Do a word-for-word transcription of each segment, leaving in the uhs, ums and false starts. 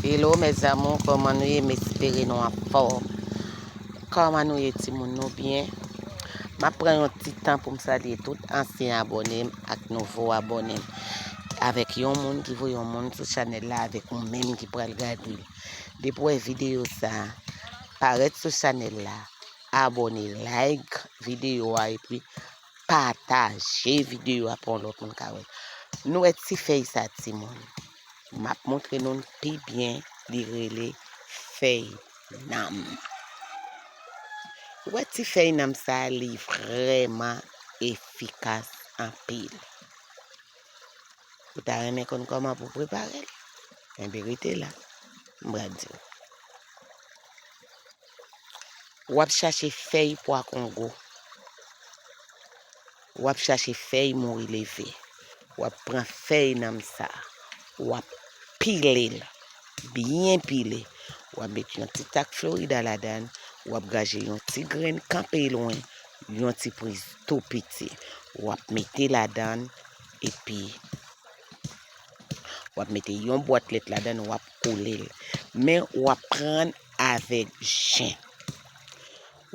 Hello mes amours, kòman nou ye? M espere nou anfòm. Kòman nou ye timoun, nou byen? M ap pran yon ti tan pou m salye tout ansyen abòne m ak nouvo abòne m. Avèk yon moun ki voye yon moun sou chanèl la, avèk ou menm ki pral gade l. Depi w wè videyo sa a parèt sou chanèl la, abòne, like videyo a epi pataje videyo a pou yon lòt moun ka wè l. Nou wè ti fèy sa timoun. M ap montre nou l pi byen, li rele fèy nanm. Ou wè ti fèy nanm sa a, li vrèman efikas anpil. Ou ta renmen konn kòman pou w prepare l? Enben rete la, m pral di w. W ap chache fèy pwa kongo. W ap chache fèy mouri leve. W ap pran fèy nanm sa a. W ap pile l. Byen pile. W ap met yon ti tak florida ladan l. W ap gaje yon ti grenn kanpe lwen. Yon ti priz tou piti. W ap mete ladan l. Epi w ap mete yon bwat lèt ladan l, w ap koule l. Men w ap pran l avèk jen.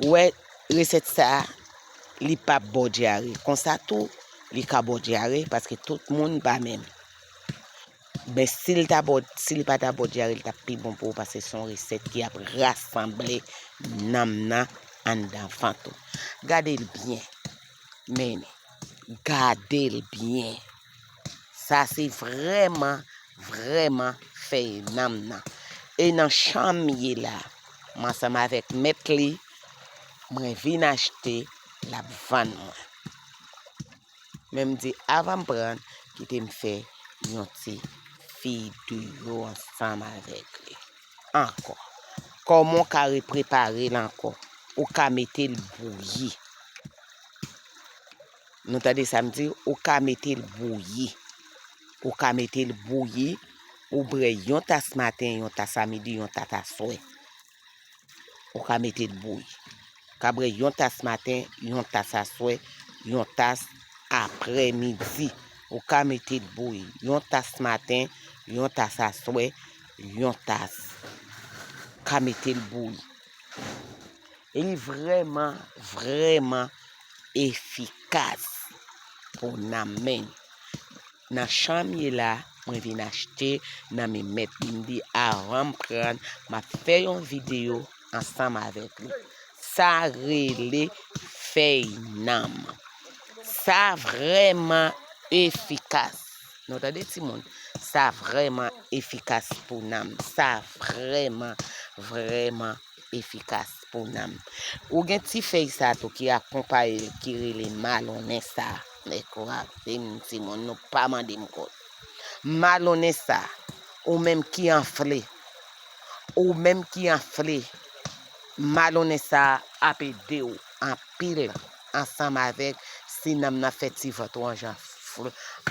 Ou wè resèt sa a, li p ap ba w dyare. Konsa tou, li ka ba w dyare paske tout moun pa menm. Men si l ta ba w, si li pa ta ba w dyare, li t ap pi bon pou ou paske se yon resèt ki ap rasanble nanm nan anndan vant ou. Gade l byen. Men, gade l byen. Sa se vrèman, vrèman fèy nanm nan. E nan chan m ye la, m ansanm avèk mèt li, mwen vin achte, l ap vann mwen. Men m di, avan m pran l, kite m fè yon ti videyo ansanm avèk li. Ankò. Kòman w ka reprepare l ankò? Ou ka mete l bouyi. Nou tande sa m di, ou ka mete l bouyi. Ou ka mete l bouyi, ou bwè yon tas maten, yon tas a midi, yon tas aswè. Ou ka mete l bouyi. Ka bwè yon tas maten, yon tas aswè, yon tas aprèmidi. Ou ka mete l bouyi. Yon tas maten, yon tas aswè, yon tas. Ka mete l bouyi. E li vrèman, vrèman efikas pou nanm men. Nan chan m ye la, mwen vin achte nan men mèt li. M di avan m pran l, m ap fè yon videyo ansanm avèk li. Sa rele fèy nanm. Sa vrèman efikas. Nou tande timoun? Sa vrèman efikas pou nanm. Sa vrèman, vrèman efikas pou nanm. Ou gen ti fèy sa tou ki akonpaye l ki rele malonnen sa. Nèg ou ap vin timoun, nou pa mande m kont. Malonnen sa, ou menm ki anfle, ou menm ki anfle, malonnen sa ap ede w anpil ansanm avèk si nanm nan fè ti vant ou an jan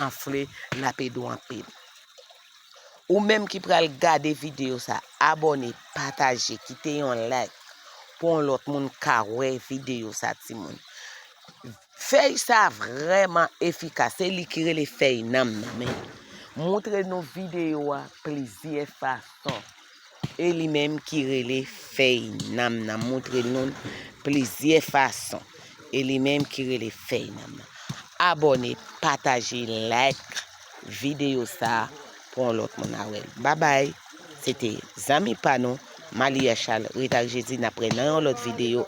anfle, l ap ede w anpil. Ou menm ki pral gade videyo sa, abòne, pataje, kite yon like pou yon lòt moun ka wè videyo sa timoun. Fèy sa vrèman efikas, se li ki rele fèy nanm nan men. Montre nou videyo a plizyè fason. E li menm ki rele fèy nanm nan. Montre nou plizyè fason. E li menm ki rele fèy nanm nan. Abòne, pataje, like videyo sa pou yon lòt moun a wè l. Babay, se te zanmi pa nou, Malia Charles, ret ak Jezi, n ap wè nan yon lòt videyo.